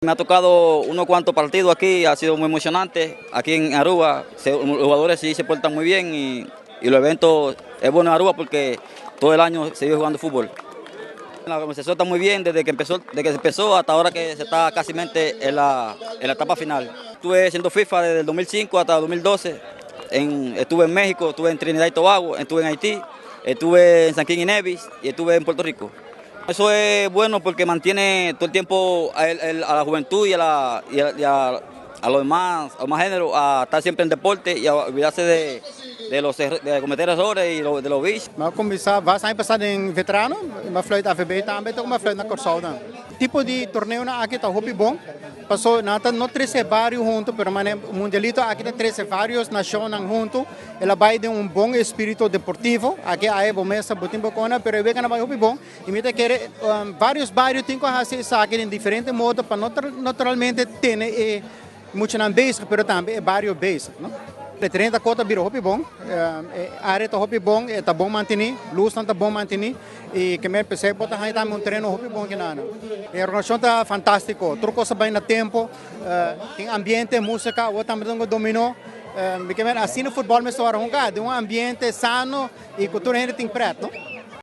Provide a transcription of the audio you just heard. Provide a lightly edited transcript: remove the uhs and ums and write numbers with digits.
Me ha tocado unos cuantos partidos aquí, ha sido muy emocionante. Aquí en Aruba los jugadores sí se portan muy bien y los eventos es bueno en Aruba porque todo el año se vive jugando fútbol. La organización está muy bien desde que se empezó hasta ahora que se está casi en la etapa final. Estuve siendo FIFA desde el 2005 hasta el 2012. Estuve en México, estuve en Trinidad y Tobago, estuve en Haití, estuve en San Kitts y Nevis y estuve en Puerto Rico. Eso es bueno porque mantiene todo el tiempo a la juventud y a, la, y a, y a, a los demás, a los más géneros, a estar siempre en deporte y a olvidarse de cometer errores y de los vicios. M'a kuminsá, basta aña pasá den veterano, m'a fluit AVB tambe, anto m'a fluit na Kòrsou tambe. Tipo di torneo nan aki ta hopi bon. Paso nan ta no trese bario huntu, pero mane mundialito aki ta trese varios nashonnan huntu. El a bai den un bon espíritu deportivo. Aki ai bo mesa botin bokona, pero e wega nan bai hopi bon. I mi ta kere varios bario tin ku hasi esaki den diferente modo pa no naturalmente tene e muchanan bezig, pero tambe e bario bezig, no? E tereno ta kota bira hopi bon, e área ta hopi bon, e ta bon mantení, lusnan ta bon mantení i ke men p'esei bo ta haña tambe un tereno hopi bon kinan. E organisashon ta fantástiko, tur kos ta bai na tempu, tin ambiente, músika, awor tambe ta dominó. Mi ke men asina futbòl mester wòrdu hungá, den un ambiente sano i ku tur hende tin prèt, no?